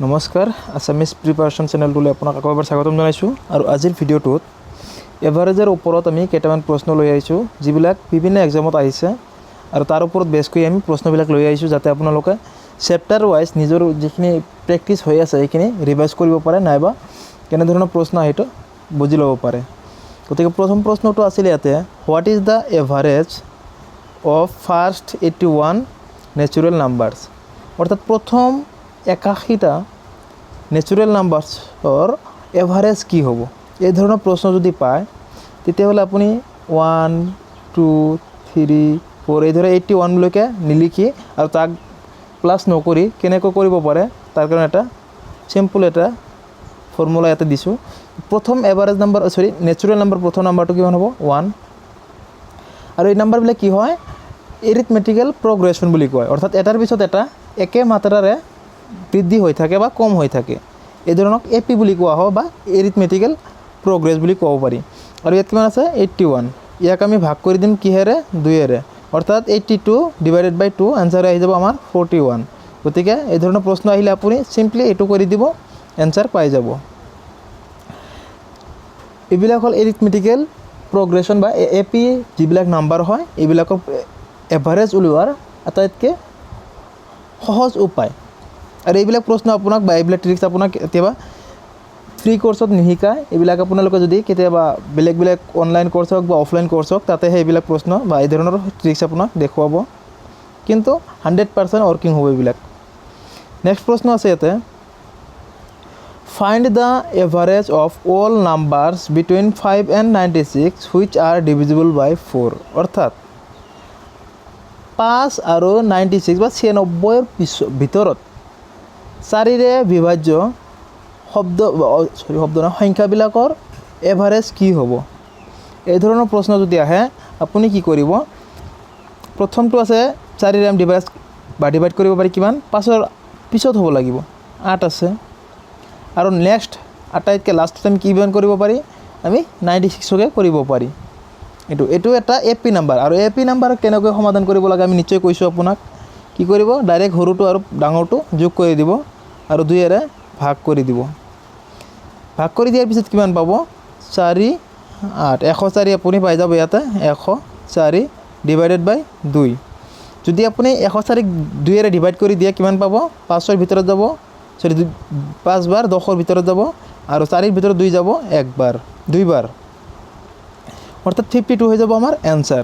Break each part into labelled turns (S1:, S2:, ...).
S1: নমস্কাৰ, Assamese preparation চেনেলটোলৈ আপোনাক আকৌ এবাৰ স্বাগতম জনাইছোঁ। আৰু আজিৰ ভিডিঅ'টোত এভাৰেজৰ ওপৰত আমি কেইটামান প্ৰশ্ন লৈ আহিছোঁ, যিবিলাক বিভিন্ন এক্সামত আহিছে আৰু তাৰ ওপৰত বেছ কৰি আমি প্ৰশ্নবিলাক লৈ আহিছোঁ, যাতে আপোনালোকে চেপ্টাৰ ৱাইজ নিজৰ যিখিনি প্ৰেক্টিচ হৈ আছে, সেইখিনি ৰিভাইজ কৰিব পাৰে নাইবা কেনেধৰণৰ প্ৰশ্ন আহে সেইটো বুজি ল'ব পাৰে। গতিকে প্ৰথম প্ৰশ্নটো আছিলে ইয়াতে, "What is the average of first 81 natural numbers?" অৰ্থাৎ প্ৰথম 81টা নেচাৰেল নাম্বাৰ্ছৰ এভাৰেজ কি হ'ব? এই ধৰণৰ প্ৰশ্ন যদি পায়, তেতিয়াহ'লে আপুনি ওৱান, টু, থ্ৰী, ফ'ৰ এইদৰে 81লৈকে নিলিখি আৰু তাক প্লাছ নকৰি কেনেকৈ কৰিব পাৰে, তাৰ কাৰণে এটা চিম্পল এটা ফৰ্মুলা ইয়াতে দিছোঁ। প্ৰথম এভাৰেজ নাম্বাৰ, চৰি, নেচাৰেল নাম্বাৰ প্ৰথম নাম্বাৰটো কিমান হ'ব? ওৱান। আৰু এই নাম্বাৰবিলাক কি হয়? এৰিথমেটিকেল প্ৰগ্ৰেশ্যন বুলি কয়। অৰ্থাৎ এটাৰ পিছত এটা একে মাত্ৰাৰে বৃদ্ধি হৈ থাকে বা কম হৈ থাকে। এই ধৰণক এ পি বুলি কোৱা হয় বা এৰিথমেটিকেল প্ৰগ্ৰেছ বুলি ক'ব পাৰি। আৰু ইয়াত কিমান আছে? 81। ইয়াক আমি ভাগ কৰি দিম কিহেৰে? দুয়েৰে। অৰ্থাৎ 82 divided by 2, answer আহি যাব আমাৰ 41। গতিকে এই ধৰণৰ প্ৰশ্ন আহিলে আপুনি চিম্পলি এইটো কৰি দিব, এনচাৰ পাই যাব। এইবিলাক হ'ল এৰিথমেটিকেল প্ৰগ্ৰেশ্যন বা এ পি যিবিলাক নাম্বাৰ হয়, এইবিলাকৰ এভাৰেজ উলিওৱাৰ আটাইতকৈ সহজ উপায়। আৰু এইবিলাক প্ৰশ্ন আপোনাক বা এইবিলাক ট্ৰিক্স আপোনাক কেতিয়াবা ফ্ৰী কৰ্চত নিশিকায়। এইবিলাক আপোনালোকে যদি কেতিয়াবা বেলেগ বেলেগ অনলাইন কৰ্চ হওক বা অফলাইন কৰ্চ হওক, তাতেহে এইবিলাক প্ৰশ্ন বা এই ধৰণৰ ট্ৰিক্স আপোনাক দেখুৱাব। কিন্তু 100% ৱৰ্কিং হ'ব এইবিলাক। নেক্সট প্ৰশ্ন আছে ইয়াতে, "Find the average of all numbers between 5 and 96 which are divisible by 4." অৰ্থাৎ 5 আৰু 96 বা 96ৰ পিছত ভিতৰত চাৰিৰে বিভাজ্য শব্দ, চৰি, শব্দ নহয়, সংখ্যাবিলাকৰ এভাৰেজ কি হ'ব? এই ধৰণৰ প্ৰশ্ন যদি আহে, আপুনি কি কৰিব? প্ৰথমটো আছে, চাৰিৰে আমি ডিভাইড বা ডিভাইড কৰিব পাৰি কিমান? পাঁচৰ পিছত হ'ব লাগিব, 8 আছে। আৰু নেক্সট আটাইতকৈ লাষ্টত আমি কিমান কৰিব পাৰি? আমি 96কে কৰিব পাৰি। এইটো এটা এ পি নাম্বাৰ। আৰু এ পি নাম্বাৰ কেনেকৈ সমাধান কৰিব লাগে, আমি নিশ্চয় কৈছোঁ আপোনাক। কি কৰিব? ডাইৰেক্ট সৰুটো আৰু ডাঙৰটো যোগ কৰি দিব আৰু দুয়েৰে ভাগ কৰি দিব। ভাগ কৰি দিয়াৰ পিছত কিমান পাব? চাৰি আঠ 104 আপুনি পাই যাব ইয়াতে। 104 ডিভাইডেড বাই দুই। যদি আপুনি 104ক দুয়েৰে ডিভাইড কৰি দিয়ে, কিমান পাব? পাঁচৰ ভিতৰত যাব, চৰি, পাঁচবাৰ 10ৰ ভিতৰত যাব আৰু চাৰিৰ ভিতৰত দুই যাব একবাৰ, দুইবাৰ। অৰ্থাৎ 52 হৈ যাব আমাৰ এনচাৰ।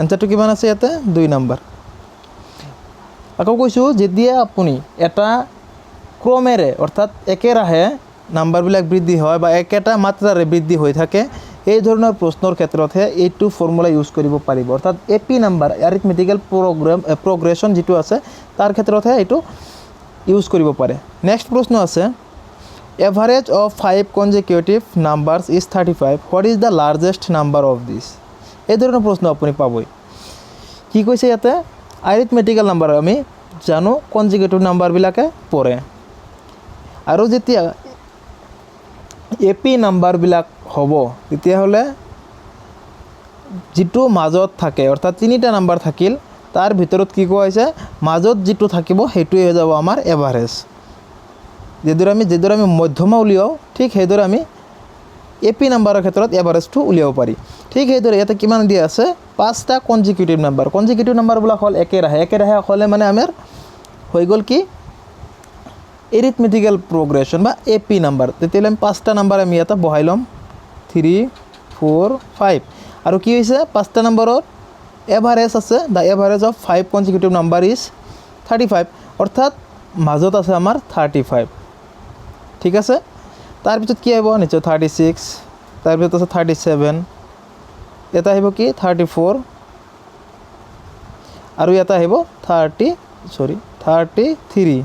S1: এনচাৰটো কিমান আছে ইয়াতে? 2 নাম্বাৰ। আকৌ কৈছোঁ, যেতিয়া আপুনি এটা ক্ৰমেৰে, অৰ্থাৎ একেৰাহে নাম্বাৰবিলাক বৃদ্ধি হয় বা একেটা মাত্ৰাৰে বৃদ্ধি হৈ থাকে, এই ধৰণৰ প্ৰশ্নৰ ক্ষেত্ৰতহে এইটো ফৰ্মুলা ইউজ কৰিব পাৰিব। অৰ্থাৎ A P number, arithmetical progression যিটো আছে, তাৰ ক্ষেত্ৰতহে এইটো ইউজ কৰিব পাৰে। নেক্সট প্ৰশ্ন আছে, "Average of five consecutive numbers is 35. What is the largest number of this?" এই ধৰণৰ প্ৰশ্ন আপুনি পাবই। কি কৈছে ইয়াতে? আৰিথমেটিকেল নাম্বাৰ আমি জানো কনজিকিউটিভ নাম্বাৰবিলাকে পৰে। আৰু যেতিয়া এ পি নাম্বাৰবিলাক হ'ব, তেতিয়াহ'লে যিটো মাজত থাকে, অৰ্থাৎ তিনিটা নাম্বাৰ থাকিল, তাৰ ভিতৰত কি কোৱা হৈছে? মাজত যিটো থাকিব, সেইটোৱে হৈ যাব আমাৰ এভাৰেজ। যিদৰে আমি মধ্যমা উলিয়াওঁ, ঠিক সেইদৰে আমি এ পি নাম্বাৰৰ ক্ষেত্ৰত এভাৰেজটো উলিয়াব পাৰি। ঠিক সেইদৰে ইয়াতে কিমান দিয়া আছে? পাঁচটা কনজিকিউটিভ নাম্বাৰ। কনজিকিউটিভ নাম্বাৰবিলাক হ'ল একেৰাহে। একেৰাহে হ'লে মানে আমাৰ হৈ গ'ল কি? এৰিথমেটিকেল প্ৰগ্ৰেশ্যন বা এ পি নাম্বাৰ। তেতিয়াহ'লে আমি পাঁচটা নাম্বাৰ আমি ইয়াতে বহাই ল'ম, থ্ৰী, ফ'ৰ, ফাইভ। আৰু কি হৈছে? পাঁচটা নম্বৰৰ এভাৰেজ আছে, the average of five consecutive number is 35। অৰ্থাৎ মাজত আছে আমাৰ 35। ঠিক আছে। তাৰপিছত কি আহিব? নিশ্চয় 36। তাৰপিছত আছে 37। ইয়াতে আহিব কি? 34। আৰু ইয়াতে আহিব থাৰ্টি, চৰি, 33।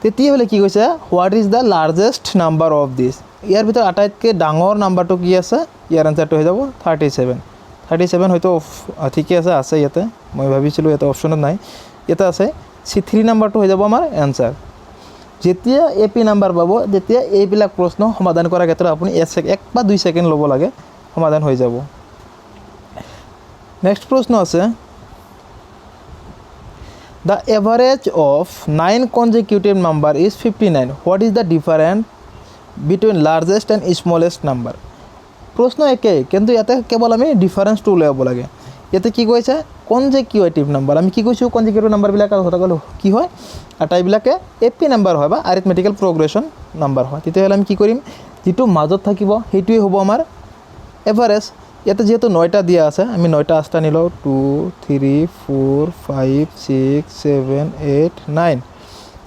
S1: তেতিয়াহ'লে কি কৈছে? "What is the largest number of this?" ইয়াৰ ভিতৰত আটাইতকৈ ডাঙৰ নাম্বাৰটো কি আছে? ইয়াৰ এনচাৰটো হৈ যাব 37। 37 হয়তো ঠিকে আছে, আছে ইয়াতে। মই ভাবিছিলোঁ ইয়াতে অপশ্যনত নাই, ইয়াতে আছে। চি থ্ৰী নাম্বাৰটো হৈ যাব আমাৰ এনচাৰ। যেতিয়া এ পি নাম্বাৰ পাব, তেতিয়া এইবিলাক প্ৰশ্ন সমাধান কৰাৰ ক্ষেত্ৰত আপুনি 1 বা 2 ছেকেণ্ড ল'ব লাগে, সমাধান হৈ যাব। নেক্সট প্ৰশ্ন আছে, The average of nine consecutive number is 59. What is the difference between largest and smallest number? প্ৰশ্ন একেই, কিন্তু ইয়াতে কেৱল আমি ডিফাৰেঞ্চটো উলিয়াব লাগে। ইয়াতে কি কৈছে? কনজেকিউটিভ নাম্বাৰ। আমি কি কৈছোঁ? কনজেকিউটিভ নাম্বাৰবিলাক গ'লো কি হয়? আটাইবিলাকে এ পি নাম্বাৰ হয় বা আৰিথমেটিকেল প্ৰগ্ৰেশ্যন নাম্বাৰ হয়। তেতিয়াহ'লে আমি কি কৰিম? যিটো মাজত থাকিব, সেইটোৱে হ'ব আমাৰ এভাৰেজ। ইয়াতে যিহেতু নয়টা দিয়া আছে, আমি নয়টা আঠটা নিলওঁ, 2, 3, 4, 5, 6, 7, 8, 9।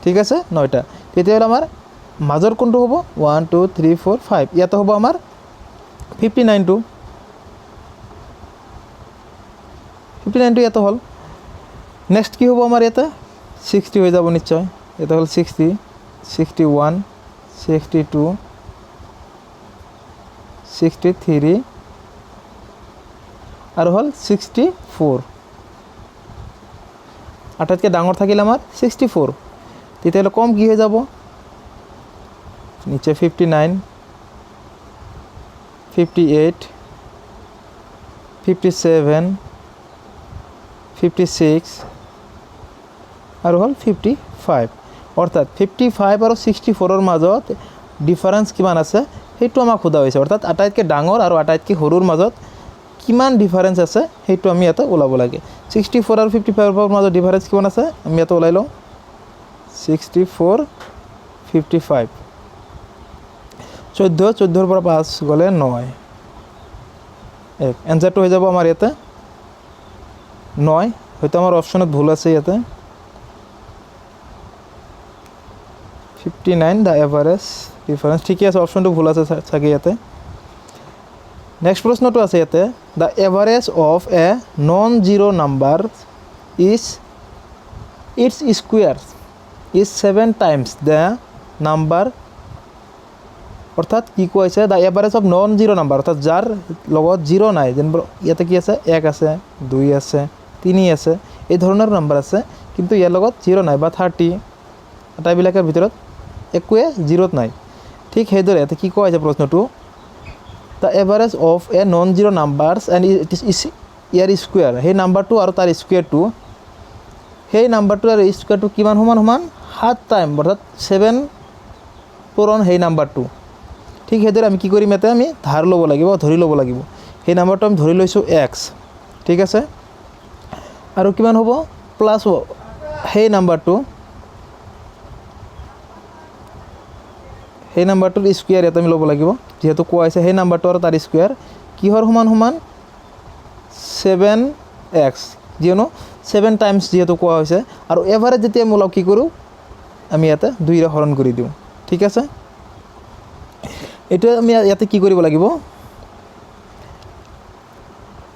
S1: ঠিক আছে, নয়টা। তেতিয়াহ'লে আমাৰ মাজৰ কোনটো হ'ব? 1, 2, 3, 4, 5। ইয়াতে হ'ব আমাৰ 59টো। 59টো ইয়াতে হ'ল। নেক্সট কি হ'ব আমাৰ ইয়াতে? 60 হৈ যাব নিশ্চয়। ইয়াতে হ'ল 60, 61, 62, 63 আৰু হ'ল 64। আটাইতকৈ ডাঙৰ থাকিল আমাৰ 64। তেতিয়াহ'লে কম কি হৈ যাব? নিচে 59, 58, 57, 56 আৰু হ'ল 55। অৰ্থাৎ 55 আৰু 64ৰ মাজত ডিফাৰেঞ্চ কিমান আছে, সেইটো আমাক সোধা হৈছে। অৰ্থাৎ আটাইতকৈ ডাঙৰ আৰু আটাইতকৈ সৰুৰ মাজত কিমান ডিফাৰেঞ্চ আছে, সেইটো আমি ইয়াতে ওলাব লাগে। 64 আৰু 55ৰ মাজত ডিফাৰেঞ্চ কিমান আছে, আমি ইয়াতে ওলাই লওঁ। 64, 55, 14, 14ৰ পৰা 5 গ'লে 9, 1। এনচাৰটো হৈ যাব আমাৰ ইয়াতে 9। হয়তো আমাৰ অপশ্যনত ভুল আছে ইয়াতে। 59 the average difference, ঠিকে আছে, অপশ্যনটো ভুল আছে চাগে ইয়াতে। নেক্সট প্ৰশ্নটো আছে ইয়াতে, the average of a non zero number is its square is seven times the number. অৰ্থাৎ কি কোৱা হৈছে? The average of non zero number, অৰ্থাৎ যাৰ লগত জিৰ' নাই। যেনিবা ইয়াতে কি আছে? এক আছে, দুই আছে, তিনি আছে, এই ধৰণৰ নাম্বাৰ আছে, কিন্তু ইয়াৰ লগত জিৰ' নাই, বা 30, আটাইবিলাকৰ ভিতৰত একোৱে জিৰ'ত নাই। ঠিক সেইদৰে ইয়াতে কি কোৱা হৈছে প্ৰশ্নটো? The average of a non zero numbers and it is year square. সেই নাম্বাৰটো আৰু তাৰ স্কুৱেৰটো, সেই নাম্বাৰটো আৰু স্কুৱেৰটো কিমান সমান সমান? সাত টাইম, অৰ্থাৎ ছেভেন পূৰণ সেই নাম্বাৰটো। ঠিক সেইদৰে আমি কি কৰিম? ইয়াতে আমি ধাৰ ল'ব লাগিব, ধৰি ল'ব লাগিব। সেই নাম্বাৰটো আমি ধৰি লৈছোঁ এক্স। ঠিক আছে, আৰু কিমান হ'ব? প্লাছ হ'ব সেই নাম্বাৰটো, সেই নাম্বাৰটোৰ স্কুৱেৰ ইয়াত আমি ল'ব লাগিব। যিহেতু কোৱা হৈছে সেই নাম্বাৰটো আৰু তাৰ স্কুৱেৰ কিহৰ সমান সমান? ছেভেন এক্স, যিহেতু ছেভেন টাইমছ যিহেতু কোৱা হৈছে। আৰু এভাৰেজ যেতিয়া আমি ওলাওঁ, কি কৰোঁ আমি? ইয়াতে দুইৰে হৰণ কৰি দিওঁ। ঠিক আছে, এইটোৱে আমি ইয়াতে কি কৰিব লাগিব?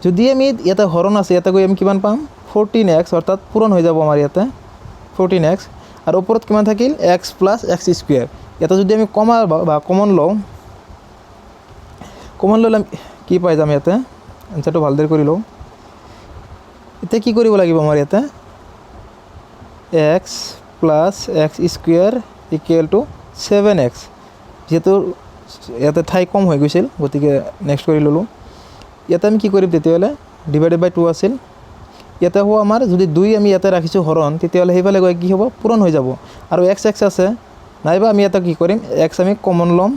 S1: যদি আমি ইয়াতে হৰণ আছে, ইয়াতে গৈ আমি কিমান পাম? 14 এক্স, অৰ্থাৎ পূৰণ হৈ যাব আমাৰ ইয়াতে 14 এক্স। আৰু ওপৰত কিমান থাকিল? X plus x square. ইয়াতে যদি আমি কমা বা কমন লওঁ, কমন ল'লে আমি কি পাই যাম ইয়াতে? এনচাৰটো ভালদৰে কৰি লওঁ। এতিয়া কি কৰিব লাগিব আমাৰ ইয়াতে? X plus x square equal to seven x। যিহেতু ইয়াতে ঠাই কম হৈ গৈছিল, গতিকে নেক্সট কৰি ল'লোঁ। ইয়াতে আমি কি কৰিম তেতিয়াহ'লে? ডিভাইডেড বাই টু আছিল ইয়াতে হ'ব আমাৰ। যদি দুই আমি ইয়াতে ৰাখিছোঁ হৰণ, তেতিয়াহ'লে সেইফালে গৈ কি হ'ব? পূৰণ হৈ যাব। আৰু এক্স এক্স আছে, নাইবা আমি ইয়াতে কি কৰিম? এক্স আমি কমন ল'ম।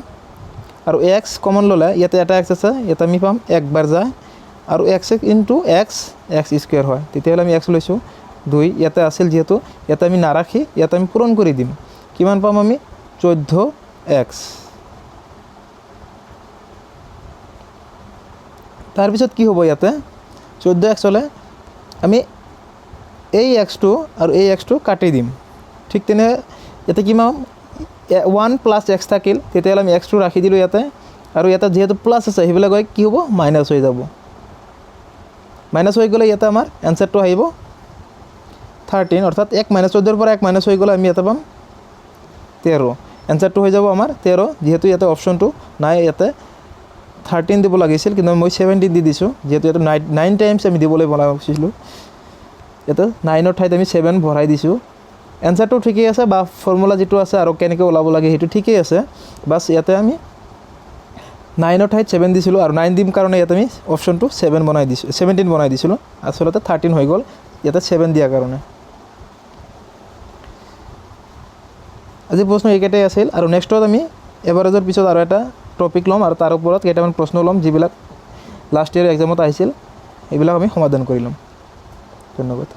S1: আৰু এক্স কমন ল'লে ইয়াতে এটা এক্স আছে, ইয়াতে আমি পাম একবাৰ যায় আৰু x x into x, x square হয়। তেতিয়াহ'লে আমি এক্স লৈছোঁ দুই, ইয়াতে আছিল যিহেতু, ইয়াতে আমি নাৰাখি ইয়াতে আমি পূৰণ কৰি দিম। কিমান পাম আমি? 14 এক্স। তাৰপিছত কি হ'ব ইয়াতে? 14 এক্স হ'লে আমি এই এক্সটো আৰু এই এক্সটো কাটি দিম। ঠিক তেনে ইয়াতে কিমান ওৱান প্লাছ এক্স থাকিল, তেতিয়াহ'লে আমি এক্সটো ৰাখি দিলোঁ ইয়াতে। আৰু ইয়াতে যিহেতু প্লাছ আছে, সেইবিলাক গৈ কি হ'ব? মাইনাছ হৈ যাব। মাইনাছ হৈ গ'লে ইয়াতে আমাৰ এনচাৰটো আহিব 13। অৰ্থাৎ এক মাইনাছ, 14ৰ পৰা এক মাইনাছ হৈ গ'লে আমি ইয়াতে পাম 13। এনচাৰটো হৈ যাব আমাৰ 13। যিহেতু ইয়াতে অপশ্যনটো নাই, ইয়াতে 13 দিব লাগিছিল, কিন্তু মই 17 দি দিছোঁ। যিহেতু ইয়াতে নাইন টাইমছ আমি দিবলৈ বনাইছিলোঁ, ইয়াতে নাইনৰ ঠাইত আমি ছেভেন ভৰাই দিছোঁ। এনচাৰটো ঠিকেই আছে, বা ফৰ্মুলা যিটো আছে আৰু কেনেকৈ ওলাব লাগে সেইটো ঠিকেই আছে। বাছ, ইয়াতে আমি নাইনৰ ঠাইত ছেভেন দিছিলোঁ আৰু নাইন দিম কাৰণে ইয়াতে আমি অপশ্যনটো ছেভেন বনাই দিছোঁ, 17 বনাই দিছিলোঁ। আচলতে 13 হৈ গ'ল ইয়াতে ছেভেন দিয়াৰ কাৰণে। আজি প্ৰশ্ন এইকেইটাই আছিল আৰু নেক্সটত আমি এভাৰেজৰ পিছত আৰু এটা টপিক ল'ম আৰু তাৰ ওপৰত কেইটামান প্ৰশ্ন ল'ম, যিবিলাক লাষ্ট ইয়েৰ এক্সামত আহিছিল, সেইবিলাক আমি সমাধান কৰি ল'ম। ধন্যবাদ।